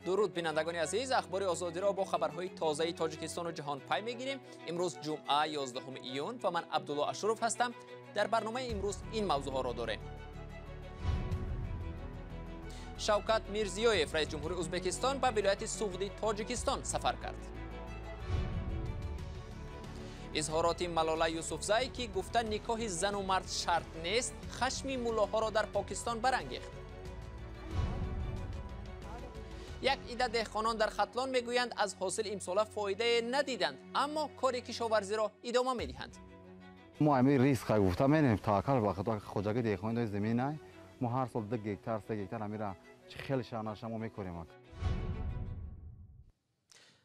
Дуруд бинандагони азиз, ахбори озодиро бо хабарҳои тозаи Тоҷикистону ҷаҳон пай мегирем. Имрӯз ҷумъа 11 июн ва ман Абдулло Ашуров ҳастам. Дар барномаи имрӯз ин мавзӯъҳоро дорем. Шавкат Мирзиёев, раис ҷумҳури Ӯзбекистон, ба вилояти Суғди Тоҷикистон сафар кард. Изҳороти Малола Юсуфзай, ки гуфта никоҳи зану мард шарт нест, хашми муллоҳоро дар Покистон барангехт. Як ида деҳқонон дар Хатлон мегӯянд, аз ҳосил имсола фоидае надиданд, аммо кори кишоварзиро идома медиҳанд. Мо ами риск гуфта менем, таваккал ба Худо, хоҷаги деҳқони дои замин ай. Мо ҳар сол 2 гектар, 3 гектар амира хеле шанаша мо мекорем.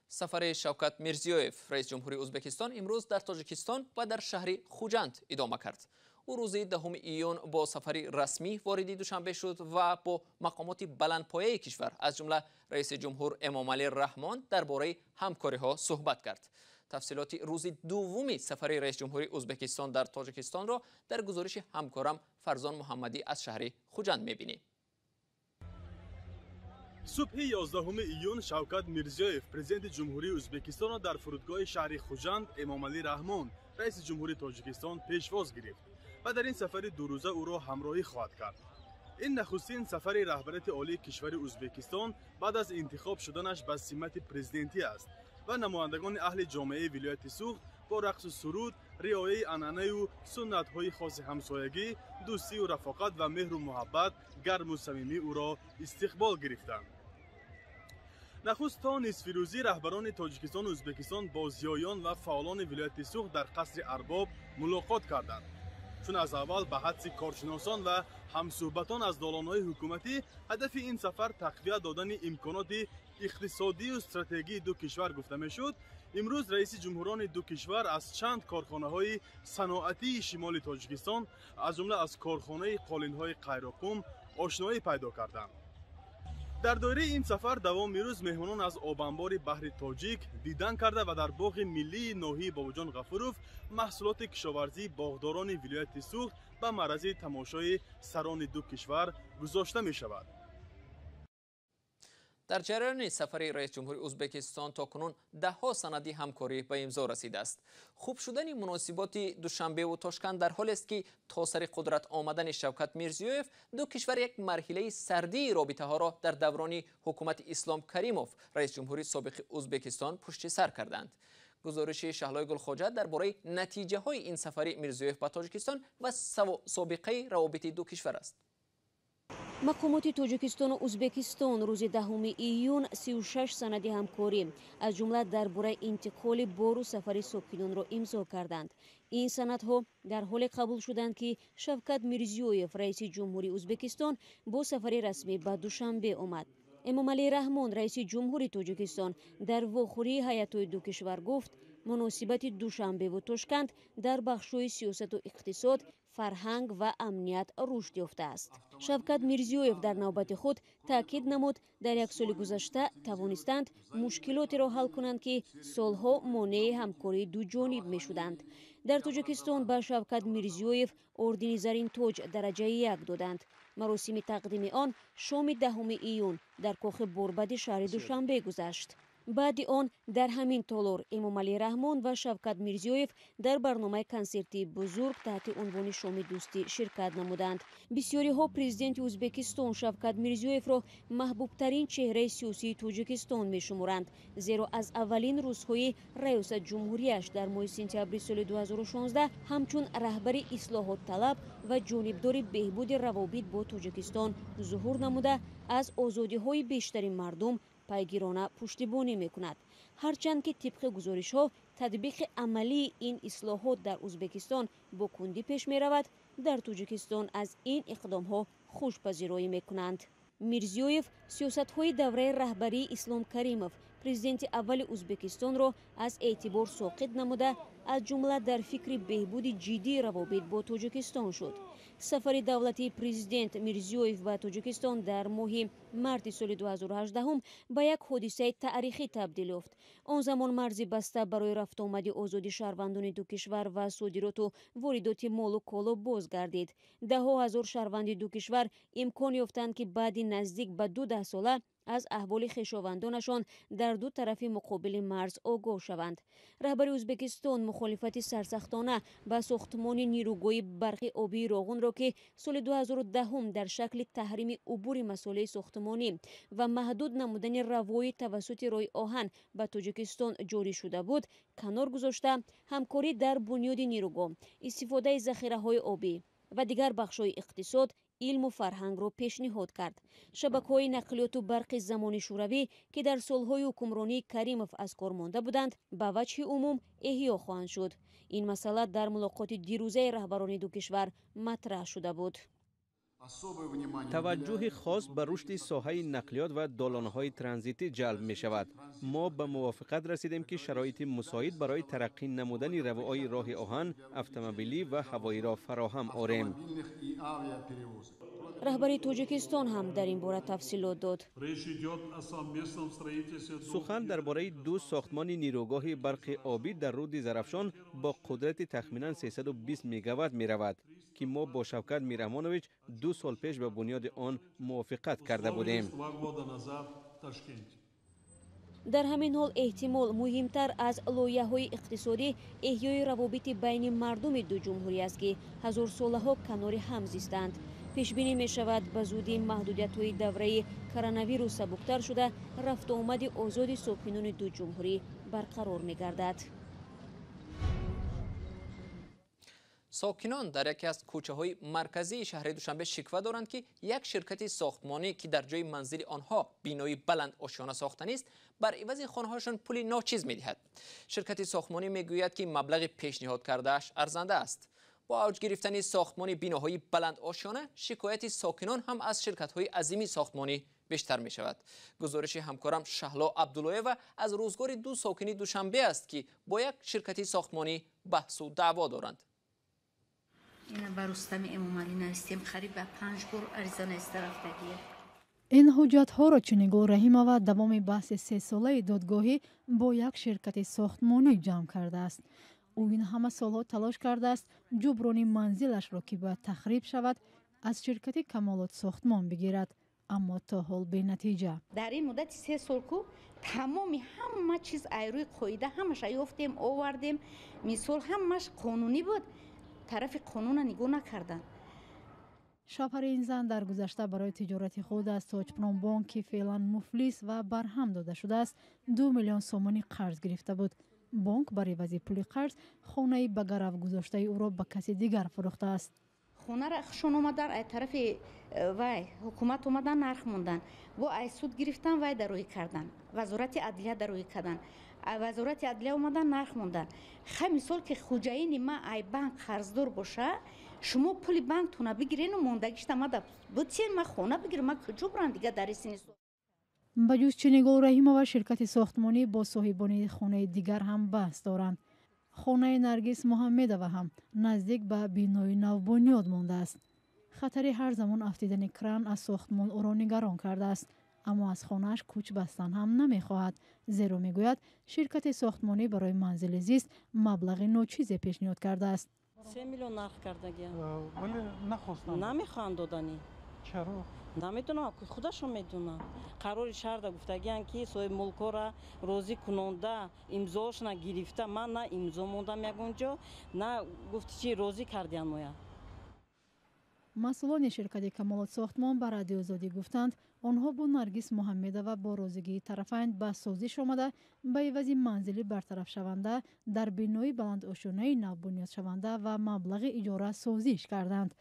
Сафари Шавкат Мирзиёев, раис ҷумҳури Ӯзбекистон, имрӯз дар Тоҷикистон ва дар шаҳри Хуҷанд идома кард. Ӯ рӯзи 10 июн бо сафари расмӣ вориди Душанбе шуд ва бо мақомоти баландпояи кишвар, аз ҷумла раиси ҷумҳур Эмомалӣ Раҳмон, дар бораи ҳамкориҳо суҳбат кард. Тафсилоти рӯзи дуввуми сафари раис ҷумҳури Ӯзбекистон дар Тоҷикистонро дар гузориши ҳамкорам Фарзон Муҳаммадӣ аз шаҳри Хуҷанд мебинем. Субҳи 11 июн Шавкат Мирзиёев, президенти Ҷумҳурии Ӯзбекистонро дар фурудгоҳи шаҳри Хуҷанд Эмомалӣ Раҳмон, раиси ҷумҳури Тоҷикистон, пешвоз гирифт ва дар ин сафари дурӯза ӯро ҳамроҳӣ хоҳад кард. Ин нахустин сафари раҳбарияти олии кишвари Ӯзбекистон баъд аз интихоб шуданаш ба симати президентӣ аст ва намояндагони аҳли ҷомеаи вилояти Суғд бо рақсу суруд, риояи анъанаю суннатҳои хоси ҳамсоягӣ, дӯстию рафоқат ва меҳру муҳаббат гарму самимӣ ӯро истиқбол гирифтанд. Нахуст то нисфирӯзӣ раҳбарони Тоҷикистону Ӯзбекистон бо зиёён ва фаъолони вилояти Суғд дар қасри Арбоб мулоқот карданд. Чун аз аввал ба ҳадси коршиносон ва ҳамсӯҳбатон аз долонҳои ҳукуматӣ ҳадафи ин сафар тақвият додани имконоти иқтисодию стратегии ду кишвар гуфта мешуд, имрӯз раиси ҷумҳурони ду кишвар аз чанд корхонаҳои саноатии шимоли Тоҷикистон, аз ҷумла аз корхонаи қолинҳои Қайроқум, ошноӣ пайдо карданд. Дар доираи ин сафар давоми рӯз меҳмонон аз обанбори баҳри Тоҷик дидан карда ва дар боғи миллии ноҳияи Бобоҷон Ғафуров маҳсулоти кишоварзии боғдорони вилояти Суғд ба маърази тамошои сарони ду кишвар гузошта мешавад. Дар ҷараёни сафари раис ҷумҳури Ӯзбекистон то кунун даҳҳо санади ҳамкорӣ ба имзо расидааст. Хуб шудани муносиботи Душанбеву Тошканд дар ҳолест, ки то сари қудрат омадани Шавкат Мирзиёев ду кишвар як марҳилаи сардии робитаҳоро дар даврони ҳукумати Ислом Каримов, раис ҷумҳури собиқи Ӯзбекистон, пушти сар карданд. Гузориши Шаҳлои Гулхоҷа дар бораи натиҷаҳои ин сафари Мирзиёев ба Тоҷикистон ва собиқаи равобити ду кишвар аст. Мақомоти Тоҷикистону Ӯзбекистон рӯзи 10 июн 36 санади ҳамкорӣ, аз ҷумла дар бораи интиқоли бору сафари сокинонро имзо карданд. Ин санадҳо дар ҳоле қабул шуданд, ки Шавкат Мирзиёев, раиси ҷумҳури Ӯзбекистон, бо сафари расмӣ ба Душанбе омад. Эмомалӣ Раҳмон, раиси ҷумҳури Тоҷикистон, дар вохӯрии ҳайатҳои ду кишвар гуфт, муносибати Душанбеву Тошканд дар бахшҳои сиёсату иқтисод, фарҳанг ва амният рушд ёфтааст. Шавкат Мирзиёев дар навбати худ таъкид намуд, дар як соли гузашта тавонистанд мушкилотеро ҳал кунанд, ки солҳо монеи ҳамкории дуҷониб мешуданд. Дар Тоҷикистон ба Шавкат Мирзиёев ордени Заринтоҷ дараҷаи 1 доданд. Маросими тақдими он шоми 10 июн дар кохи Борбади шаҳри Душанбе гузашт. Баъди он дар ҳамин толор Эмомалӣ Раҳмон ва Шавкат Мирзиёев дар барномаи консертии бузург таҳти унвони Шоми дӯстӣ ширкат намуданд. Бисёриҳо президенти Ӯзбекистон Шавкат Мирзиёевро маҳбубтарин чеҳраи сиёсии Тоҷикистон мешуморанд, зеро аз аввалин рӯзҳои раёсат ҷумҳурияш дар моҳи сентябри соли 2016 ҳамчун раҳбари ислоҳотталаб ва ҷонибдори беҳбуди равобит бо Тоҷикистон зуҳур намуда, аз озодиҳои бештари мардум пайгирона пуштибонӣ мекунад. Ҳарчанд ки тибқи гузоришҳо татбиқи амалии ин ислоҳот дар Ӯзбекистон бо кундӣ пеш меравад, дар Тоҷикистон аз ин иқдомҳо хушпазироӣ мекунанд. Мирзиёев сиёсатҳои давраи раҳбарии Ислом Каримов, президенти аввали Ӯзбекистонро аз эътибор соқит намуда, аз ҷумла дар фикри беҳбуди ҷиддии равобит бо Тоҷикистон шуд. Сафари давлатии президент Мирзиёев ба Тоҷикистон дар моҳи марти соли 2018 ба як ҳодисаи таърихӣ табдил ёфт. Он замон марзи баста барои рафтуомади озоди шаҳрвандони ду кишвар ва содироту воридоти молу коло боз гардид. Даҳҳо ҳазор шаҳрванди ду кишвар имкон ёфтанд, ки баъди наздик ба 2 даҳсола аз аҳволи хешовандонашон дар ду тарафи муқобили марз огоҳ шаванд. Раҳбари Ӯзбекистон мухолифати сарсахтона ба сохтмони нерӯгоҳи барқи обии Роғунро, ки соли 2010 дар шакли таҳрими убури масолеҳи сохтмонӣ ва маҳдуд намудани равоӣ тавассути роҳи оҳан ба Тоҷикистон ҷорӣ шуда буд, канор гузошта, ҳамкорӣ дар бунёди нерӯгоҳ, истифодаи захираҳои обӣ ва дигар бахшҳои иқтисод, илму фарҳангро пешниҳод кард. Шабакаҳои нақлиёту барқи замони шӯравӣ, ки дар солҳои ҳукмронии Каримов аз кор монда буданд, ба ваҷҳи умум эҳё хоҳанд шуд. Ин масъала дар мулоқоти дирӯзаи раҳбарони ду кишвар матраҳ шуда буд. Таваҷҷӯҳи хос ба рушди соҳаи нақлиёт ва долонҳои транзитӣ ҷалб мешавад. Мо ба мувофиқат расидем, ки шароити мусоид барои тараққӣ намудани равои роҳи оҳан, автомобилӣ ва ҳавоиро фароҳам орем. Раҳбари Тоҷикистон ҳам дар ин бора тафсилот дод. Сухан дар бораи ду сохтмони нерӯгоҳи барқи обӣ дар руди Зарафшон бо қудрати тахминан 320 мегаватт меравад, ки мо бо Шавкат Мирраҳмонович 2 сол пеш ба бунёди он мувофиқат карда будем. Дар ҳамин ҳол эҳтимол муҳимтар аз лоиҳаҳои иқтисодӣ эҳёи равобити байни мардуми ду ҷумҳурӣ аст, ки ҳазорсолаҳо канори ҳам зистанд. Пешбинӣ мешавад, ба зудӣ маҳдудиятҳои давраи коронавирус сабуктар шуда, рафтуомади озоди сокинони ду ҷумҳурӣ барқарор мегардад. Сокинон дар яке аз кӯчаҳои марказии шаҳри Душанбе шиква доранд, ки як ширкати сохтмонӣ, ки дар ҷои манзили онҳо бинои баландошёна сохтанист, бар ивази хонаҳояшон пули ночиз медиҳад. Ширкати сохтмонӣ мегӯяд, ки маблағи пешниҳод кардааш арзанда аст. Бо авҷ гирифтани сохтмони биноҳои баландошёна, шикояти сокинон ҳам аз ширкатҳои азими сохтмонӣ бештар мешавад. Гузориши ҳамкорам Шаҳло Абдуллоева аз рӯзгори ду сокини Душанбе аст, ки бо як ширкати сохтмонӣ баҳсу даъво доранд. Ина ба Рустами Эмомалӣ навистем, қариб ба 5 бор ариза нависта рафтагия. Ин ҳуҷҷатҳоро Чинигул Раҳимова давоми баҳси сесолаи додгоҳӣ бо як ширкати сохтмонӣ ҷамъ кардааст. Ӯ ин ҳама солҳо талош кардааст ҷуброни манзилашро, ки бояд тахриб шавад, аз ширкати Камолот сохтмон бигирад, аммо то ҳол бенатиҷа. Дар ин муддати 3 сол ку тамоми ҳама чиз айрӯи қоида ҳамаша ёфтем, овардем. Мисол ҳамаш қонунӣ буд, тарафи қонуна нигоҳ накарданд. Шавҳари ин зан дар гузашта барои тиҷорати худ аз Тоҷпромбонк, ки феълан муфлис ва барҳам дода шудааст, 2 миллион сомонӣ қарз гирифта буд. Бонк бар ивази пули қарз хонаи ба гарав гузоштаи ӯро ба каси дигар фурӯхтааст. Хонара хушон омадан, ай тарафи вай ҳукумат омадан, нарх мондан, бо ай суд гирифтан, вай дароӣ кардан, вазорати адлия дароӣ кардан, вазорати адлия омадан, нарх мондан. Хай мисол ки хуҷаини ма ай банк қарздор боша, шумо пули банктона бигирену мондагишта ма бутен, ма хона бигирам, ма куҷо бурам дига дар исини. Ба ҷуз Чинигул Раҳимова, ширкати сохтмонӣ бо соҳибони хонаи дигар ҳам баҳс доранд. Хонаи Наргиз Муҳаммедова ҳам наздик ба бинои навбунёд мондааст. Хатари ҳар замон афтидани кран аз сохтмон ӯро нигарон кардааст, аммо аз хонааш кӯч бастан ҳам намехоҳад, зеро мегӯяд ширкати сохтмонӣ барои манзили зист маблағи ночизе пешниҳод кардааст. 3 миллион нарх кардагиям. Вале нахостанд. Намехоҳанд додани. Чаро? Намедонам, худашон медонанд. Қарори шаҳрда гуфтагиянд, ки соҳибмулкора розӣ кунонда, имзоошона гирифта, ман на имзо мондам ягон ҷо, на гуфти чи розӣ кардиян моя. Масъулони ширкати Камолот сохтмон ба Радиои Озодӣ гуфтанд, онҳо бо Наргиз Муҳаммедова бо розигии тарафайн ба созиш омада, ба ивази манзили бартарафшаванда дар бинои баландошёнаи навбунёдшаванда ва маблағи иҷора созиш карданд.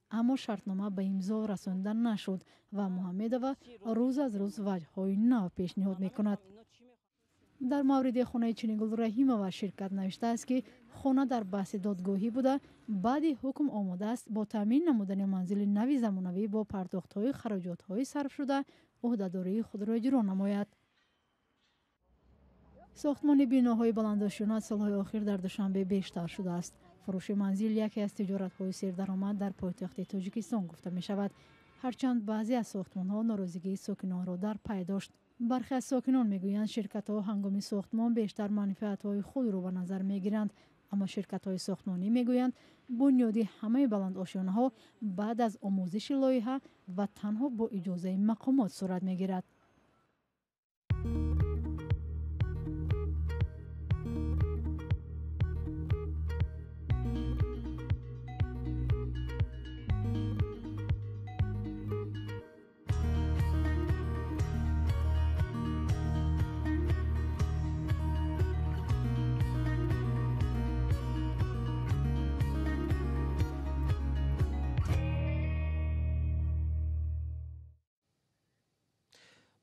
Аммо шартнома ба имзо расонида нашуд ва Муҳаммедова рӯз аз рӯз ваҷҳҳои нав пешниҳод мекунад. Дар мавриди хонаи Чинигул Раҳимова ширкат навиштааст, ки хона дар баҳси додгоҳӣ буда, баъди ҳукм омодааст бо таъмин намудани манзили нави замонавӣ бо пардохтҳои хароҷотҳои сарфшуда ӯҳдадории худро иҷро намояд. Сохтмони биноҳои баландошёна солҳои охир дар Душанбе бештар шудааст. Фурӯши манзил яке аз тиҷоратҳои сердаромад дар пойтахти Тоҷикистон гуфта мешавад. Ҳарчанд баъзе аз сохтмонҳо норозигии сокинонро дар пай дошт. Бархе аз сокинон мегӯянд, ширкатҳо ҳангоми сохтмон бештар манфиатҳои худро ба назар мегиранд, аммо ширкатҳои сохтмонӣ мегӯянд, бунёди ҳамаи баландошёнаҳо баъд аз омӯзиши лоиҳа ва танҳо бо иҷозаи мақомот сурат мегирад.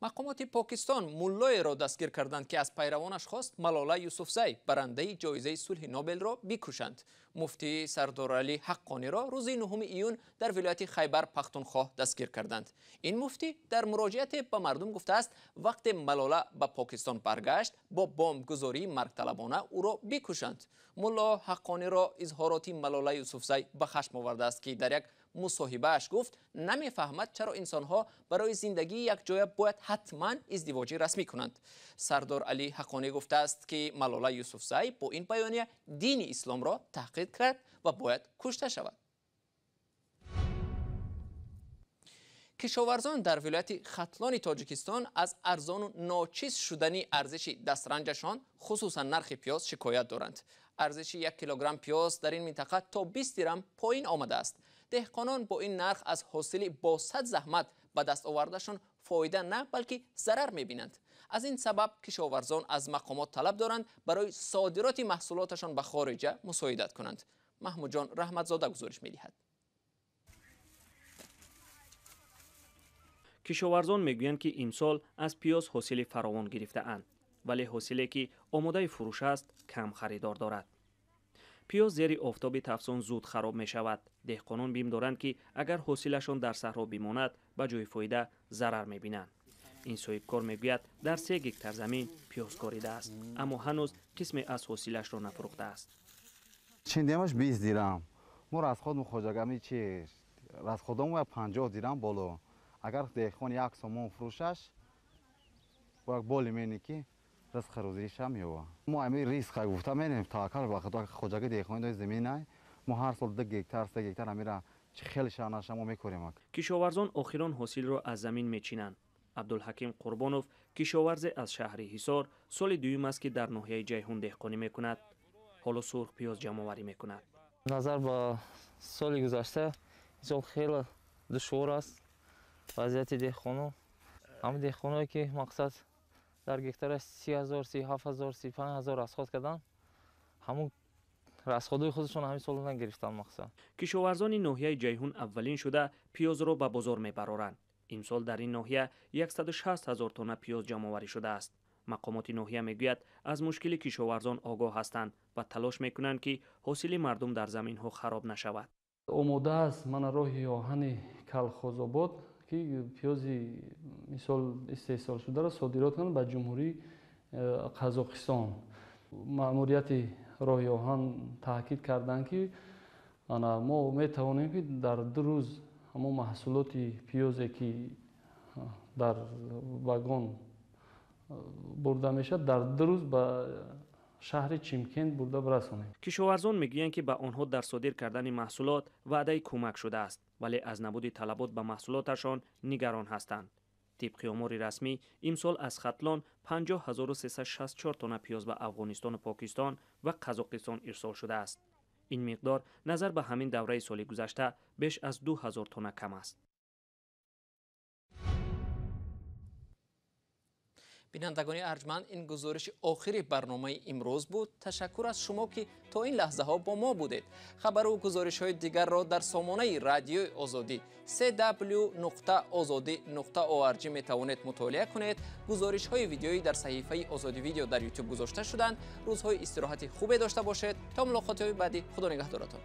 Мақомоти Покистон муллоеро дастгир карданд, ки аз пайравонаш хост Малола Юсуфзай, барандаи ҷоизаи сулҳи Нобелро, бикушанд. Муфтии Сардоралӣ Ҳаққониро рӯзи 9 июн дар вилояти Хайбар Пахтунхоҳ дастгир карданд. Ин муфтӣ дар муроҷиате ба мардум гуфтааст, вақте Малола ба Покистон баргашт, бо бомбгузории маргталабона ӯро бикушанд. Мулло Ҳаққониро изҳороти Малола Юсуфзай ба хашм овардааст, ки дар як мусоҳибааш гуфт, намефаҳмад, чаро инсонҳо барои зиндагии якҷоя бояд ҳатман издивоҷи расмӣ кунанд. Сардор Алӣ Ҳаққонӣ гуфтааст, ки Малола Юсуфзай бо ин баёния дини исломро таҳқир кард ва бояд кушта шавад. Кишоварзон дар вилояти Хатлони Тоҷикистон аз арзону ночиз шудани арзиши дастранҷашон, хусусан нархи пиёз, шикоят доранд. Арзиши 1 килограмм пиёз дар ин минтақа то 20 дирам поин омадааст. Деҳқонон бо ин нарх аз ҳосили бо сад заҳмат ба даст овардашон фоида на, балки зарар мебинанд. Аз ин сабаб кишоварзон аз мақомот талаб доранд, барои содироти маҳсулоташон ба хориҷа мусоидат кунанд. Маҳмудҷон Раҳматзода гузориш медиҳад. Кишоварзон мегӯянд, ки имсол аз пиёз ҳосили фаровон гирифтаанд, вале ҳосиле ки омодаи фурӯш аст, кам харидор дорад. Пиёз зери офтоби тафсон зуд хароб мешавад. Деҳқонон бим доранд, ки агар ҳосилашон дар саҳро бимонад, ба ҷои фоида зарар мебинанд. Ин соҳибкор мегӯяд, дар 3 гектар замин пиёз коридааст, аммо ҳанӯз қисме аз ҳосилашро нафурӯхтааст. Чиндемаш 20 дирам. Мо расход мухоҷагами чи? Расходомо 50 дирам боло. Агар деҳқон 1 сомон фурӯшаш, бояд боли мени ки ризқи рӯзиша меёва. Мо ами ризқ гуфта менем, таваккал ба Худо, хоҷаги деҳқони дои замин мо ҳар сол 2 гектар, 3 гектар амира чи хеле шанаша мо мекорем. Кишоварзон охирон ҳосилро аз замин мечинанд. Абдулҳаким Қурбонов, кишоварзе аз шаҳри Ҳисор, соли дуюм аст, ки дар ноҳияи Ҷайҳун деҳқонӣ мекунад. Ҳоло сурх пиёз ҷамъоварӣ мекунад. Назар ба соли гузашта, имсол хеле душвор аст вазъияти деҳқонон. Ҳамин деҳқоное ки мақсад дар гектараш 30 000, 37 000, 35 000 расход карданд, ҳамун расходҳои худашон ҳамин сол нагирифтанд мақсад. Кишоварзони ноҳияи Ҷайҳун аввалин шуда пиёзро ба бозор мебароранд. Имсол дар ин ноҳия 160 000 тонна пиёз ҷамъоварӣ шудааст. Мақомоти ноҳия мегӯяд, аз мушкили кишоварзон огоҳ ҳастанд ва талош мекунанд, ки ҳосили мардум дар заминҳо хароб нашавад. Омода аст мана роҳи оҳани Калхозобод, ки пиёзи мисол истеҳсолшударо содирот кунанд ба Ҷумҳурии Қазоқистон. Маъмурияти роҳи оҳан таъкид карданд, ки мо метавонем, ки дар 2 рӯз ҳамон маҳсулоти пиёзе ки дар вагон бурда мешавад, дар 2 рӯз ба шаҳри Чимкент бурда бирасонем. Кишоварзон мегӯянд, ки ба онҳо дар содир кардани маҳсулот ваъдаи кӯмак шудааст, вале аз набуди талабот ба маҳсулоташон нигарон ҳастанд. Тибқи омори расмӣ, имсол аз Хатлон 50364 тонна пиёз ба Афғонистону Покистон ва Қазоқистон ирсол шудааст. Ин миқдор назар ба ҳамин давраи соли гузашта беш аз 2000 тонна кам аст. Бинандагони арҷманд, ин гузориши охири барномаи имрӯз буд. Ташаккур аз шумо, ки то ин лаҳзаҳо бо мо будед. Хабару гузоришҳои дигарро дар сомонаи Радиои Озодӣ cw.ozodi.org метавонед мутолиа кунед. Гузоришҳои видеоӣ дар саҳифаи Озодӣ видео дар YouTube гузошта шуданд. Рӯзҳои истироҳати хубе дошта бошед. То мулоқотҳои баъдӣ, Худо нигаҳдоратон.